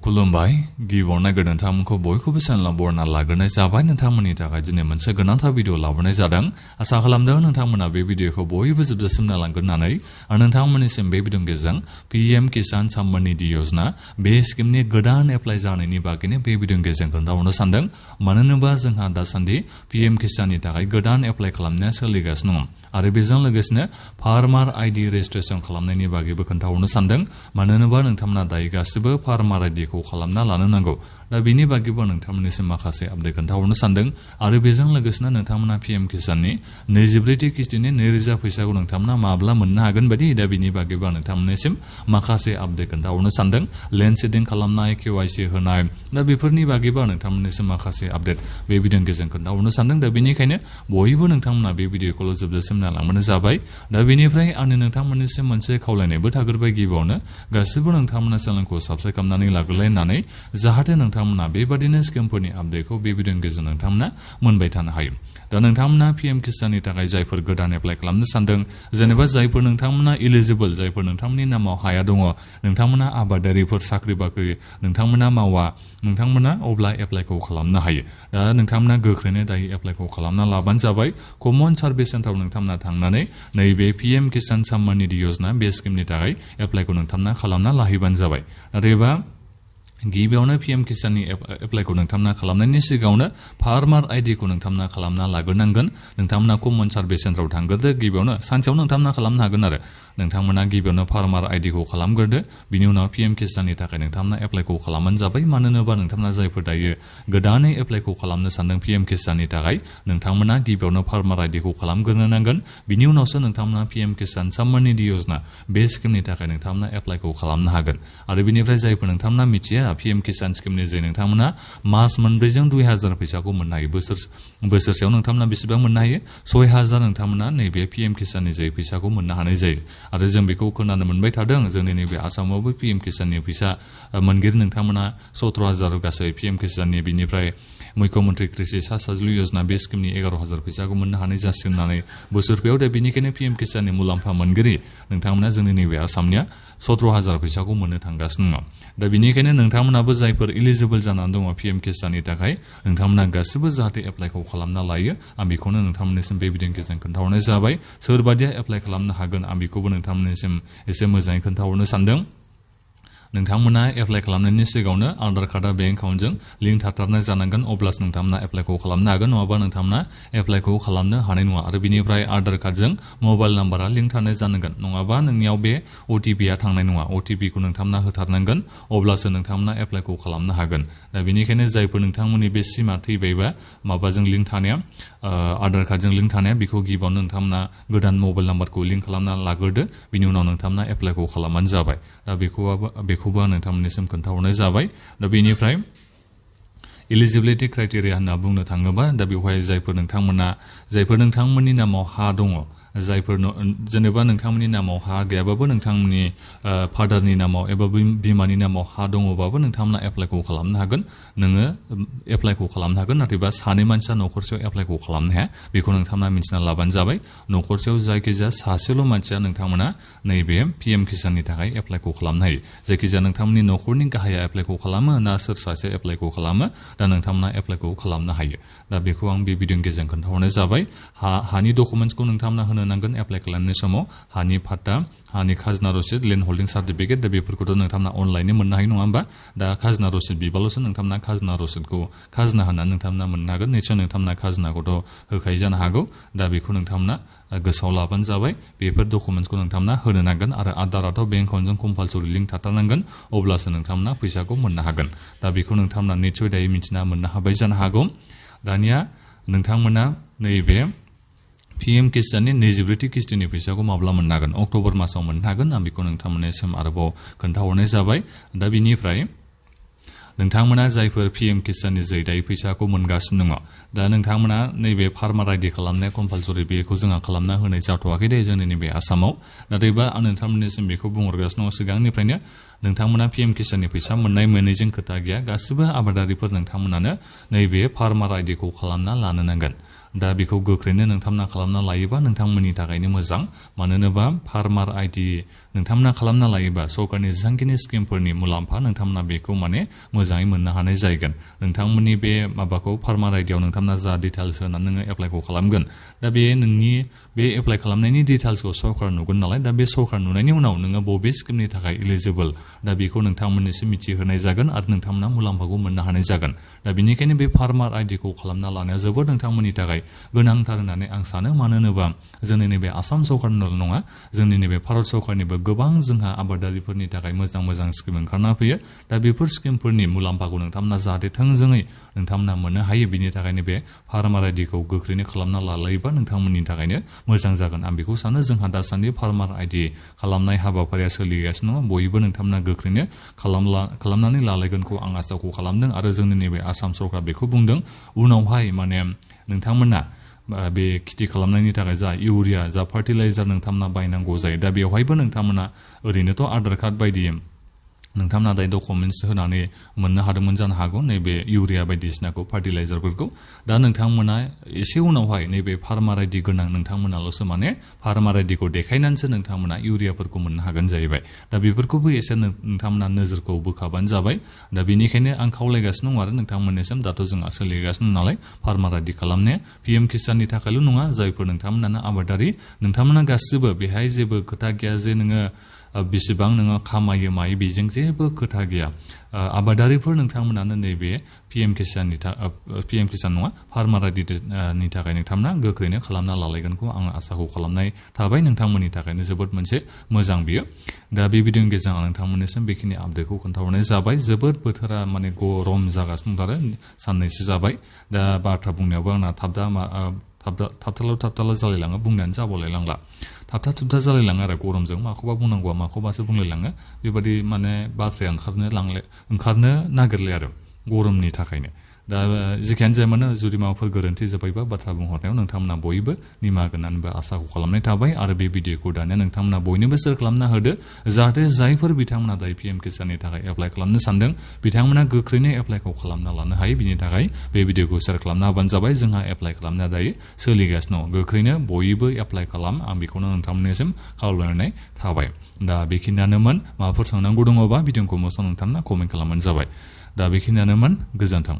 खुलुमबाय गिबियावनो नोंथांमोनखौ बयखौबो चेनेलाव बरायना लाग्रोनाय जाबाय नोंथांमोननि थाखाय दिनै मोनसे गोनांथार भिडिअ लाबोनाय जादों आसा खालामदों नोंथांमोना बे भिडिअखौ बयबो जोबजासिम नायलांगोन होननानै आरो नोंथांमोननिसिम बे भिडिअनि गेजेरजों पीएम किसान सम्मान निधि योजना बे स्किमनि गोदान एप्लाइ जानायनि बागैनो बे भिडिअनि गेजेरजों खोन्थाहरनो सानदों मानो होनोबा जोंहा दासान्दि पीएम किसाननि थाखाय गोदान एप्लाइ खालामनाया सोलिगासिनो दं आरो बेजों लोगोसेनो फार्मार आईडी रेजिस्ट्रेसन खालामनायनि बागैबो खोन्थाहरनो सानदों मानो होनोबा नोंथांमोना दायो गासिबो फार्मार आईडीखौ खालामना लानो नांगौ दा बेनि बागैबो नोंथांमोननिसिम माखासे आपडेट खोन्थाहरनो सानदों आरो बेजों लोगोसेनो नोंथांमोना पीएम किसाननि 24थि किस्तिनि 2000 फैसाखौ नोंथांमोना माब्ला मोननो हागोन बायदि दा बेनि बागैबो नोंथांमोननिसिम माखासे आपडेट खोन्थाहरनो सानदों लेन्ड सेडिं खालामनाय केवाईसी होनाय दा बेफोरनि बागैबो नोंथांमोननिसिम माखासे आपडेट बे भिडिअनि गेजेरजों खोन्थाहरनो सानदों दा बेनिखायनो बयबो नोंथांमोना बे भिडिअखौल' जोबजासिम नायलांबानो जाबाय दा बेनिफ्राय आंनो नोंथांमोननिसिम मोनसे खावलायनायबो थाग्रोबाय गिबियावनो गासिबो नोंथांमोना चेनेलखौ साबस्क्राइब खालामनानै लाग्रोलाय होननानै जाहाथे नोंथांमोना बेबादिनो स्किमफोरनि आपडेटखौ बे भिडिअनि गेजेरजों नोंथांमोना मोनबाय थानो हायो दा नोंथांमोना पीएम किसाननि थाखाय जायफोर गोदान एप्लाइ खालामनो सानदों जेनेबा जायफोर नोंथांमोना इलिजिबल जायफोर नोंथांमोननि नामाव हाया दङ नोंथांमोना आबादारिफोर साख्रि बाख्रि नोंथांमोना मावा नोंथांमोना अब्ला एप्लाइखौ खालामनो हायो दा नोंथांमोना गोख्रैनो दायो एप्लाइखौ खालामना लाबानो जाबाय कमन सार्भिस सेन्टाराव नोंथांमोना थांनानै नैबे पीएम किसान सम्मान निधि योजना बे स्किमनि थाखाय एप्लाइखौ नोंथांमोना खालामना लाहैबानो जाबाय नाथायबा गिबियावनो पीएम किसाननि एप्लाइखौ नोंथांमोना खालामनायनि सिगाङावनो फार्मार आईडीखौ नोंथांमोना खालामना लाग्रोनांगोन नोंथांमोना कमन सार्भिस सेन्टाराव थांग्रोदो गिबियावनो सानसेयाव नोंथांमोना खालामनो हागोन आरो नोंथांमोना गिबियावनो फार्मार आईडीखौ खालामग्रोदो बिनि उनाव पीएम किसाननि थाखाय नोंथांमोना एप्लाइखौ खालामबानो जाबाय मानो होनोबा नोंथांमोना जायफोर दायो गोदानै एप्लाइखौ खालामनो सानदों पीएम किसाननि थाखाय नोंथांमोना गिबियावनो फार्मार आईडीखौ खालामग्रोनो नांगोन बिनि उनावसो नोंथांमोना पीएम किसान सम्मान निधि योजना बे स्किमनि थाखाय नोंथांमोना एप्लाइखौ खालामनो हागोन आरो बिनिफ्राय जायफोर नोंथांमोना मिथिया पीएम किसान स्किमनि जे नोंथांमोना मास मोनब्रैजों 2000 फैसाखौ मोननो हायो बोसोरसेयाव नोंथांमोना बेसेबां मोननो हायो 6000 नोंथांमोना नैबे पीएम किसाननि जे फैसाखौ मोननो हानाय जायो आरो जों बेखौ खोनानो मोनबाय थादों जोंनि नैबे आसामावबो पीएम किसाननि फैसा मोनगिरि नोंथांमोना 17000 गासै पीएम किसाननि बिनिफ्राय मुख्यमन्त्री कृषि साहायता योजना बे स्किमनि 11000 फैसाखौ मोननो हानाय जासिगोन होननानै बोसोरफायाव दा बेनिखायनो पीएम किसाननि मुलाम्फा मोनगिरि नोंथांमोना जोंनि नैबे आसामनिया 17000 फैसाखौ मोननो थांगासिनो दङ दा बेनिखायनो नोंथांमोनाबो जायफोर इलिजिबल जानानै दङ पीएम किसाननि थाखाय नोंथांमोना गासिबो जाहाथे एप्लाइखौ खालामना लायो आं बेखौनो नोंथांमोननिसिम बे भिडिअनि गेजेरजों खोन्थाहरनाय जाबाय सोरबादिया एप्लाइ खालामनो हागोन आं बेखौबो नोंथांमोननिसिम एसे मोजाङै खोन्थाहरनो सानदों नोंथांमोना एप्लाइ खालामनायनि सिगाङावनो आधार कार्डआ बेंक एकाउन्टजों लिंक थाथारनाय जानांगोन अब्लासो नोंथांमोना एप्लाइखौ खालामनो हागोन नङाबा नोंथांमोना एप्लाइखौ खालामनो हानाय नङा आरो बिनिफ्राय आधार कार्डजों मबाइल नाम्बारा लिंक थानाय जानांगोन नङाबा नोंनियाव बे ओटिपिआ थांनाय नङा ओटिपिखौ नोंथांमोना होथारनांगोन अब्लासो नोंथांमोना एप्लाइखौ खालामनो हागोन दा बेनिखायनो जायफोर नोंथांमोननि बे सिमा थैबायबा माबाजों लिंक थानाया आधार कार्डजों लिंक थानाया बेखौ गिबियावनो नोंथांमोना गोदान मबाइल नाम्बारखौ लिंक खालामना लाग्रोदो बिनि उनाव नोंथांमोना एप्लाइखौ खालामबानो जाबाय दा बेखौबो आं नोंथांमोननिसिम खोन्थाहरनाय जाबाय दा बेनिफ्राय इलिजिबिलिटि क्राइटेरिया होनना बुंनो थाङोबा दा बेवहाय जायफोर नोंथांमोननि नामाव हा दङ जायफोर जेनेबा नोंथांमोननि नामाव हा गैयाबाबो नोंथांमोननि फादारनि नामाव एबा बिमानि नामाव हा दङबाबो नोंथांमोना एप्लाइखौ खालामनो हागोन नोङो एप्लाइखौ खालामनो हागोन नाथायबा सानै मानसिया न'खरसेयाव एप्लाइखौ खालामनो हाया बेखौ नोंथांमोना मिन्थिना लाबानो जाबाय न'खरसेयाव जायखिजाया सासेल' मानसिया नोंथांमोना नैबे पीएम किसाननि थाखाय एप्लाइखौ खालामनो हायो जायखिजाया नोंथांमोननि न'खरनि गाहाया एप्लाइखौ खालामो ना सोर सासे एप्लाइखौ खालामो दा नोंथांमोना एप्लाइखौ खालामनो हायो दा बेखौ आं बे भिडिअनि गेजेरजों खोन्थाहरनाय जाबाय हानि डकुमेन्ट्सखौ नोंथांमोना होनो नांगोन एप्लाइ खालामनाय समाव हानि फाट्टा हानि खाजोना रसिद लेन्ड हल्डिं सार्टिफिकेट दा बेफोरखौथ' नोंथांमोना अनलाइननो मोननो हायो नङा होमबा दा खाजोना रसिद बिबाल'सो नोंथांमोना खाजोना रसिदखौ खाजोना होनानै नोंथांमोना मोननो हागोन निसय नोंथांमोना खाजोनाखौथ' होखायो जानो हागौ दा बेखौ नोंथांमोना गोसोआव लाबानो जाबाय बेफोर डकुमेन्ट्सखौ नोंथांमोना होनो नांगोन आरो आधाराथ' बेंक एकाउन्टजों कम्पालसरि लिंक थाथारनांगोन अब्लासो नोंथांमोना फैसाखौ मोननो हागोन दा बेखौ नोंथांमोना निसय दायो मिथिना मोननो हाबाय जानो हागौ दानिया नोंथांमोना नैबे पीएम किसाननि 24थि किस्तिनि फैसाखौ माब्ला मोननो हागोन अक्ट'बर मासाव मोननो हागोन आं बेखौ नोंथांमोननिसिम आरोबाव खोन्थाहरनाय जाबाय दा बिनिफ्राय नोंथांमोना जायफोर पीएम किसाननि जै दायो फैसाखौ मोनगासिनो दङ दा नोंथांमोना नैबे फार्मार आईडि खालामनाया कम्पालसरि बेखौ जोंहा खालामना होनाय जाथ'वाखै दे जोंनि नैबे आसामाव नाथायबा आं नोंथांमोननिसिम बेखौ बुंहरगासिनो दङ सिगांनिफ्रायनो नोंथांमोना पीएम किसाननि फैसा मोननाय मोनैजों खोथा गैया गासिबो आबादारिफोर नोंथांमोनानो नैबे फार्मार आईडिखौ खालामना लानो नांगोन दा बेखौ गोख्रैनो नोंथांमोना खालामना लायोबा नोंथांमोननि थाखायनो मोजां मानो होनोबा फार्मार आईडि नोंथांमोना खालामना लायोबा सरकारनि जेसांखिनि स्किमफोरनि मुलाम्फा नोंथांमोना बेखौ माने मोजाङै मोननो हानाय जागोन नोंथांमोननि बे माबाखौ फार्मार आइडियाव नोंथांमोना जा डिटेल्स होनानै नोङो एप्लाइखौ खालामगोन दा बे नोंनि बे एप्लाइ खालामनायनि डिटेल्सखौ सरकार नुगोन नालाय दा बे सरकार नुनायनि उनाव नोङो बबे स्किमनि थाखाय एलिजिबल दा बेखौ नोंथांमोननिसिम मिथिहोनाय जागोन आरो नोंथांमोना मुलाम्फाखौ मोननो हानाय जागोन दा बेनिखायनो बे फार्मार आइडिखौ खालामना लानाया जोबोद नोंथांमोननि थाखाय गोनांथार होननानै आं सानो मानो होनोबा जोंनि नैबे आसाम सरकारनिल' नङा जोंनि नैबे भारत सरकारनिबो गोबां जोंहा आबादारिफोरनि थाखाय मोजां मोजां स्किम ओंखारना फैयो दा बेफोर स्किमफोरनि मुलाम्फाखौ नोंथांमोना जाहाथे थोंजोङै नोंथांमोना मोननो हायो बिनि थाखायनो बे फार्मार आइडिखौ गोख्रैनो खालामना लायोबा नोंथांमोननि थाखायनो मोजां जागोन आं बेखौ सानो जोंहा दासान्दि फार्मार आइडि खालामनाय हाबाफारिया सोलिगासिनो दङ बयबो नोंथांमोना गोख्रैनो खालामनानै लालायगोनखौ आं आसाखौ खालामदों आरो जोंनि नैबे आसाम सरकार बेखौ बुंदों उनावहाय माने नोंथांमोना बे खेथि खालामनायनि थाखाय जा इउरिया जा फार्टिलाइजार नोंथांमोना बायनांगौ जायो दा बेवहायबो नोंथांमोना ओरैनोथ' आधार कार्ड बायदि नोंथांमोना दायो डकुमेन्टस होनानै मोननो हादोंमोन जानो हागौ नैबे इउरिया बायदिसिनाखौ फार्टिलाइजारफोरखौ दा नोंथांमोना एसे उनावहाय नैबे फार्मार आइडि गोनां नोंथांमोनाल'सो माने फार्मार आइडिखौ देखायनानैसो नोंथांमोना इउरियाफोरखौ मोननो हागोन जाहैबाय दा बेफोरखौबो एसे नोंथांमोना नोजोरखौ बोखाबानो जाबाय दा बेनिखायनो आं खावलायगासिनो दं आरो नोंथांमोननिसिम दाथ' जोंहा सोलिगासिनो नालाय फार्मार आइडि खालामनाया पिएम किसाननि थाखायल' नङा जायफोर नोंथांमोनानो आबादारि नोंथांमोना गासिबो बेहाय जेबो खोथा गैया जे नोङो बेसेबां नोङो खामायो मायो बेजों जेबो खोथा गैया आबादारिफोर नोंथांमोनानो नैबे पिएम किसान नङा फार्मार आइडिनि थाखाय नोंथांमोना गोख्रैनो खालामना लालायगोनखौ आं आसाखौ खालामनाय थाबाय नोंथांमोननि थाखायनो जोबोद मोनसे मोजां बियो दा बे भिडिअनि गेजेरजों आं नोंथांमोननिसिम बेखिनि आपडेटखौ खोन्थाहरनाय जाबाय जोबोद बोथोरा माने गरम जागासिनो दं आरो साननैसो जाबाय दा बाथ्रा बुंनायावबो आंना थाबथाला जालायलाङो बुंनायानो जाबावलायलांला थाबथा थुबथा जालायलाङो आरो गरमजों माखौबा बुंनांगौआ माखौबासो बुंलायलाङो बेबादि माने बाथ्राया ओंखारनो नागिरले आरो गरमनि थाखायनो दा जेखियानो जाया मानो जुदि माबाफोर गोरोन्थि जाबायबा बाथ्रा बुंहरनायाव नोंथांमोना बयबो निमाहा गोनांबो आसाखौ खालामनाय थाबाय आरो बे भिडिअखौ दानिया नोंथांमोना बयनोबो शेयार खालामना होदो जाहाथे जायफोर बिथांमोना दायो पिएम किसाननि थाखाय एप्लाइ खालामनो सानदों बिथांमोना गोख्रैनो एप्लाइखौ खालामना लानो हायो बिनि थाखाय बे भिडिअखौ शेयार खालामना होबानो जाबाय जोंहा एप्लाइ खालामनाया दायो सोलिगासिनो दं गोख्रैनो बयबो एप्लाइ खालाम आं बेखौनो नोंथांमोननिसिम खावलायनाय थाबाय दा बेखिनियानोमोन माबाफोर सोंनांगौ दङबा भिडिअखौ मोजां नोंथांमोना कमेन्ट खालामबानो जाबाय दा बेखिनियानोमोन गोजोन्थों